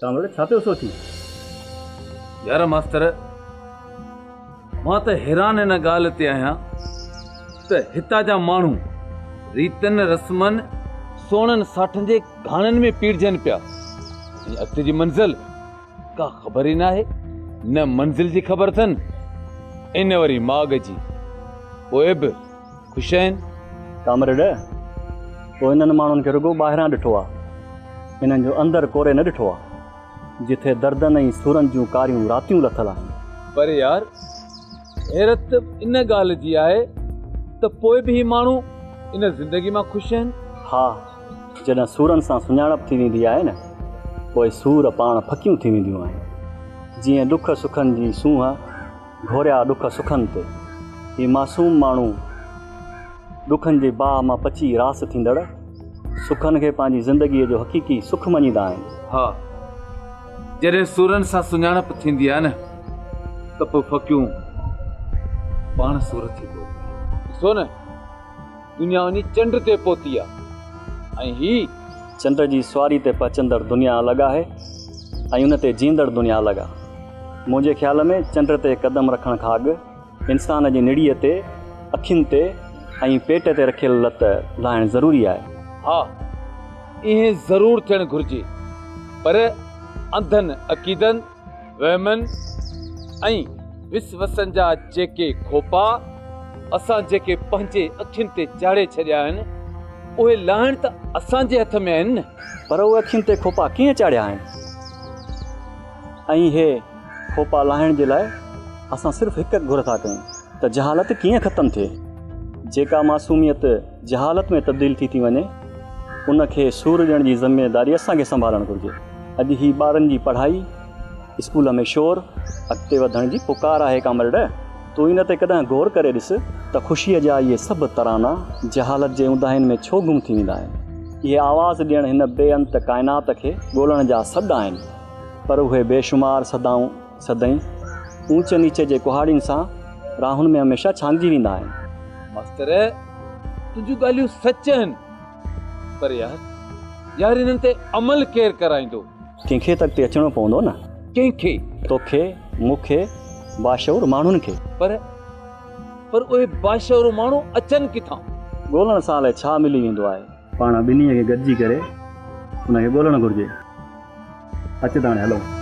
Comrade ڇا پيو سوچين؟ يار ماستر، مان ته حيران ان ڳالهه تي آهيان ته هتان جا ماڻهو ريتن رسمن، سوڻن ساٺن جي گهاڻن ۾ پيڙجن پيا ۽ اڳتي جي منزل ڪا خبر ئي ناهي، نه منزل جي خبر اٿن ۽ نه وري ماڳ جي، پوء به خوش آهن. ڪامريڊ، تو انهن ماڻهن کي رڳو ٻاهران ڏٺو آ، انهن جو اندر ڪوري نه ڏٺو آ، جٿي دردن ۽ سورن جون ڪاريون راتيون لٿل آهن. پر يار، حيرت ان ڳالهه جي آهي ته پوء به هي ماڻهو ان زندگي مان خوش آهن. ها، جڏهن سورن سان سڃاڻپ ٿي ويندي آهي نه، پوء سور پاڻ ڦڪيون ٿي وينديون آهن. جيئن ڏک سکن جي سونهن گهوريا ڏک سکن تي. هي معصوم ماڻهو ڏکن جي باهه مان پچي راس ٿيندڙ سکن کي پنهنجي زندگيء جو حقيقي سک مڃيندا آهن. ها، جڏهن سورن سان سڃاڻپ ٿيندي آهي نه ته پوء ڦڪيون پاڻ سور ٿي پونديون آهن. ڏسو نه! دنيا وڃي چنڊ تي پهتي آ ۽ هي. چنڊ جي سواري تي پهچندڙ دنيا الڳ آهي ۽ ان تي جيئندڙ دنيا الڳ آ. منهنجي خيال ۾ چنڊ تي قدم رکڻ کان اڳ انسان جي نڙيء تي، اکين تي ۽ پيٽ تي رکيل لت لاهڻ ضروري آهي. ها، ائين ضرور ٿيڻ گهرجي، پر انڌن عقيدن، وهمن ۽ وسوسن جا جيڪي کوپا اسان جيڪي پنهنجي اکين تي چاڙهي ڇڏيا آهن، اهي لاهڻ ته اسان جي هٿ ۾ آهن نه. پر اهي اکين تي کوپا ڪيئن چاڙهيا آهن؟ ۽ اهي کوپا لاهڻ جي لاء اسان صرف هڪ گهر ٿا ڪيون ته جهالت ڪيئن ختم ٿئي؟ جيڪا معصوميت جهالت ۾ تبديل ٿي ٿي وڃي، ان کي سور ڏيڻ جي ذميواري اسان کي سنڀالڻ گهرجي. اڄ هي ٻارن جي پڙهائي، اسڪول ۾ شور، اڳتي وڌڻ جي پڪار آهي ڪامريڊ! تون ان تي ڪڏهن غور ڪري ڏس ته خوشيء جا اهي سڀ ترانا جهالت جي اونداهين ۾ ڇو گم ٿي ويندا آهن؟ اهي آواز ڏيڻ هن بي انت ڪائنات کي ڳولڻ جا سڏ آهن، پر اهي بي شمار صدائون سدائين اونچ نيچ جي ڪهاڙين سان راهن ۾ هميشه ڇانگجي ويندا آهن. ماستر، تنهنجون ڳالهيون سچ آهن، پر يار، يار انهن تي عمل ڪير ڪرائيندو؟ ڪنهن کي ته اڳتي اچڻو پوندو نه. ڪنهن کي؟ توکي، مون کي، باشعور ماڻهن کي. پر، پر اهي باشعور ماڻهو اچن ڪٿان؟ ڳولڻ سان الائي ڇا ملي ويندو آهي. پاڻ ٻنهي کي گڏجي ڪري ان کي ڳولڻ گهرجي. اچ ته هاڻي هلون.